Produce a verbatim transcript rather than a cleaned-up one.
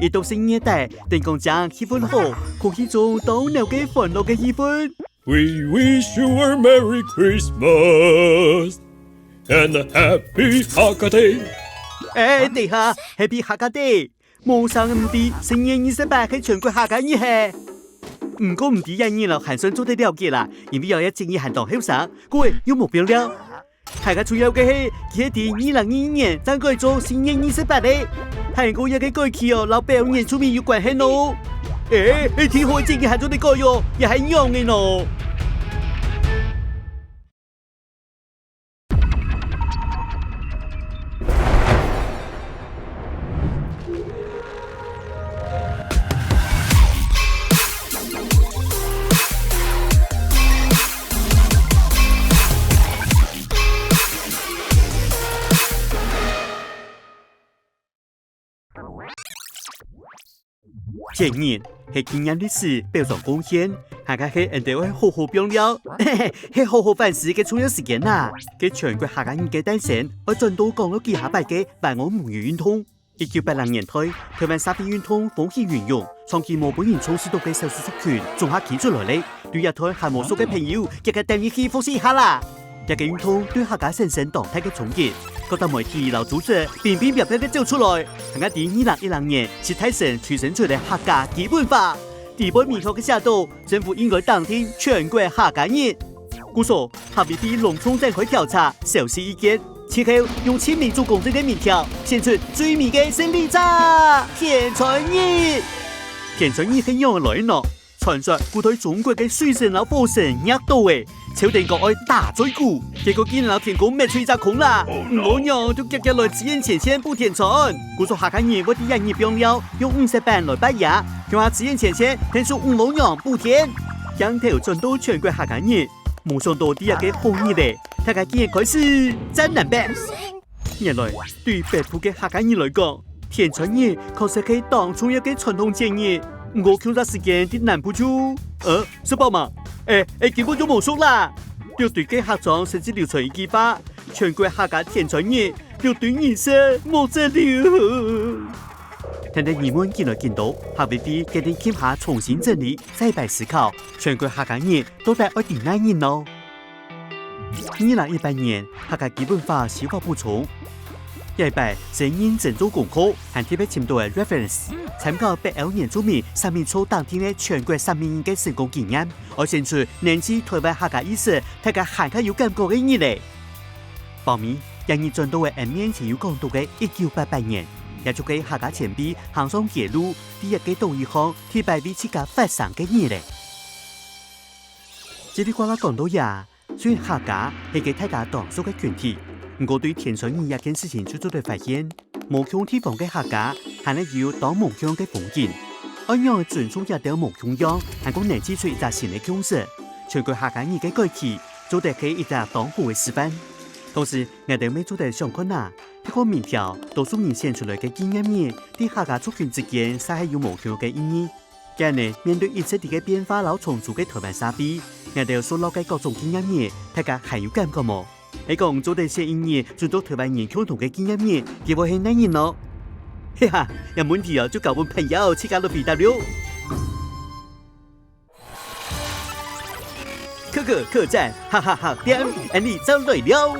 一到十二月底，天公正，氣氛好，空氣中當有个歡樂个氣氛。We wish you a Merry Christmas and a Happy Hakka Day。哎，等下，Happy Hakka Day！無成毋知，十二月二十八係全國客家日嘿。毋過毋知這日咯，還算做得了解啦，因為這節日還當後生，故而又無變了。 大家主要个係，佢係在二零二二年正改做十二月二十八个。還過這个改期哦，摎別人原住民有關係哦。誒，誒，天后个節日還做得改哦，這係仰仔呢？ 節日係紀念歷史、表彰貢獻，還過係𫣆兜愛好好放尞，係好好反思个重要時間啊！該全國客家日个誕生，愛轉到講了幾下擺个還我母語運動。 一九八零年代，臺灣社會運動風起雲湧，長期無分人重視到个少數族群，總下企出來了。對這代還無熟个朋友，遽遽㧡入去複習一下啦！這个運動對客家產生當大个衝擊，各大媒體摎組織乒乒乓乓个走出來，還過在二零一零年，就大聲催生出了客家基本法。裡背明確个寫到， 政府應該訂定全國客家日。故所，客委會隆重展開調查、收集意見，最後用盡民主公正个民調，選出最美个勝利者——天穿日。天穿日係仰仔來呢？傳說古代中國个水神摎火神惹到了，朝廷講愛打嘴鼓，結果竟然摎天公搣出一隻空啦！吳老娘就遽遽來支援前線補天穿。故所客家人會在這日放尞，用五色粄來拜爺， 共下支援前線，𢯭手吳老娘補天。鏡頭轉到全國客家日，無想到在這个好日仔，大家竟然開始戰南北。原來，對北部个客家人來講，天穿日確實係當重要个傳統節日。毋過共隻時間在南部就，呃，食飽吂？誒，誒，根本就無熟啦！六堆个客庄甚至流傳一句話：全國客家天穿日，六堆人食無節流。 聽著疑問緊來緊多，客委會決定共下重新整理，再擺思考，全國客家日到底愛在哪日呢？二零一八年，客家基本法修法補充，這擺先認真做功課，還特別尋著个reference，參考北歐原住民三民族訂定个全國三民日个成功經驗，愛選出能在臺灣客家意識大家還較有感覺个日仔。 包尾，這日轉到了𫣆面前有講著个一九八八年，也就係客家前輩行上街路，在這个島嶼項第一擺為自家發聲个日仔。嘰哩呱啦講到這，雖然客家係一个大家當熟个群體，毋過對天穿日這件事情就做得發現， 無共地方个客家，還係有當無共个風景。愛仰仔尊重這兜無共樣，還過能聚出一隻新个共識，全國客家日个改期，做得係一隻當好个示範。同時，𠊎兜乜做得想看啊，透過民調，多數人選出來个紀念日，在客家族群之間，嗄係有無共个意義。 該呢，面對一直在个變化摎衝突个臺灣社會，𠊎兜所落个各種紀念日，大家還有感覺無？係講做得選一日，尊重臺灣人共同个紀念日，佢會係哪日呢？嘿哈，這問題哦，就交分朋友自家來回答了。可可客棧，哈哈哈店，𫣆俚正來尞。